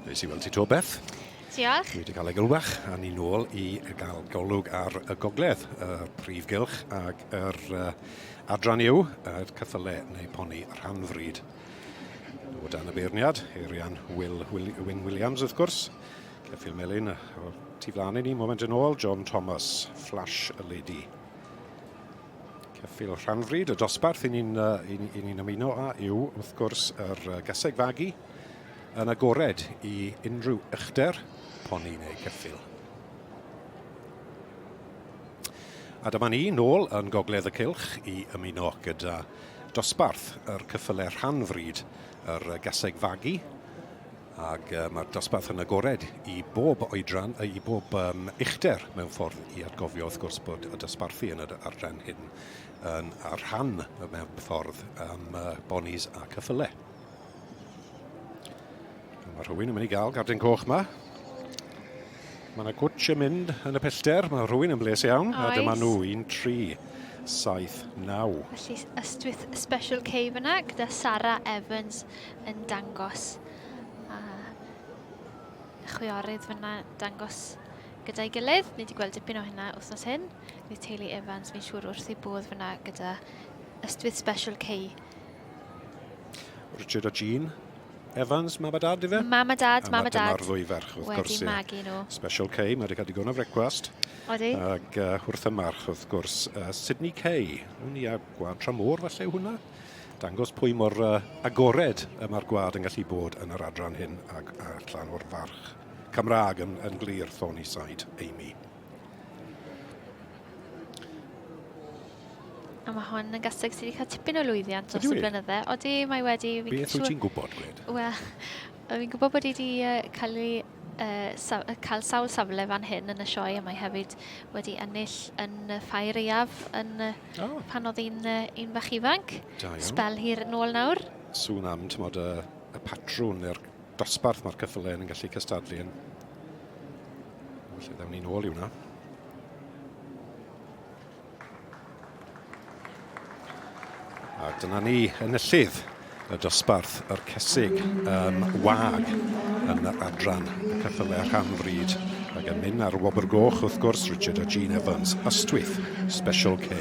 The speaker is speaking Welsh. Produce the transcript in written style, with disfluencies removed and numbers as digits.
Neis i weld ti 'to, Beth. Diolch. Dwi wedi cael egylwach a ni nôl i gael golwg ar y gogledd, y prif gylch ac yr uh, adran yw, yr cyffyle neu poni rhanfryd. O dan y beirniad, Eirian Will, Will, Wyn Williams wrth gwrs, Ceffyl Melyn, o tu flaen i ni, moment yn ôl, John Thomas, Flash y Lady. Ceffyl rhanfryd, y dosbarth i ni'n uh, i, i ni ymuno â yw, wrth gwrs, yr uh, gaseg fagu yn agored i unrhyw uchder, poni neu ceffyl. A dyma ni nôl yn gogledd y cylch i ymuno gyda dosbarth yr cyffyle rhanfryd yr gaseg fagu Ac uh, mae'r dosbarth yn agored i bob oedran, i bob um, uchder mewn ffordd i atgofio wrth gwrs bod y dosbarthu yn yr adran hyn yn ar rhan mewn ffordd am uh, bonis a cyffyle. Mae rhywun yn mynd i gael gardyn coch yma. Mae yna gwtsh yn mynd yn y pellter. Mae rhywun yn bles iawn. Oes. A dyma nhw, 1, 3, 7, 9. Felly Ystwyth Special K fyna gyda Sara Evans yn dangos. A chwiorydd fyna dangos gyda'i gilydd. Ni wedi gweld dipyn o hynna wythnos hyn. Bydd teulu Evans, fi'n siŵr, wrth ei bodd fyna gyda Ystwyth Special K. Richard a Jean Evans, mam a dad, ife? Mam a dad, mam a dad. Dyma'r ddwy ferch, wrth gwrs. Wedi magu nhw. Special K, mae wedi cael digon o frecwast. Odi. Ac uh, wrth y march, wrth gwrs, uh, Sydney Kay. Wn i a gwad tramor, falle hwnna? Dangos pwy mor uh, agored y mae'r gwlad yn gallu bod yn yr adran hyn ac allan o'r farch Cymraeg yn, yn glir, Thorny Side, Amy. A mae hon yn gaseg sydd wedi cael tipyn o lwyddiant dros y blynydde. Odi, mae wedi... Beth wyt ti'n gwybod, gwed? Wel, fi'n gwybod bod hi wedi cael ei uh, sa cael sawl safle fan hyn yn y sioe a mae hefyd wedi ennill yn y ffair eiaf yn oh. pan oedd hi'n uh, un bach ifanc. Da iawn. Sbel hir yn ôl nawr. Sŵn am, tymod, y, y patrwn neu'r dosbarth mae'r cyffylau yn gallu cystadlu yn. Felly ddawn ni'n ôl i hwnna. A dyna ni, enillydd y dosbarth, yr cesig um, wag yn yr adran y ceffylau rhan fryd. Ac yn mynd ar wobr goch, wrth gwrs, Richard a Jean Evans, Ystwyth, Special K.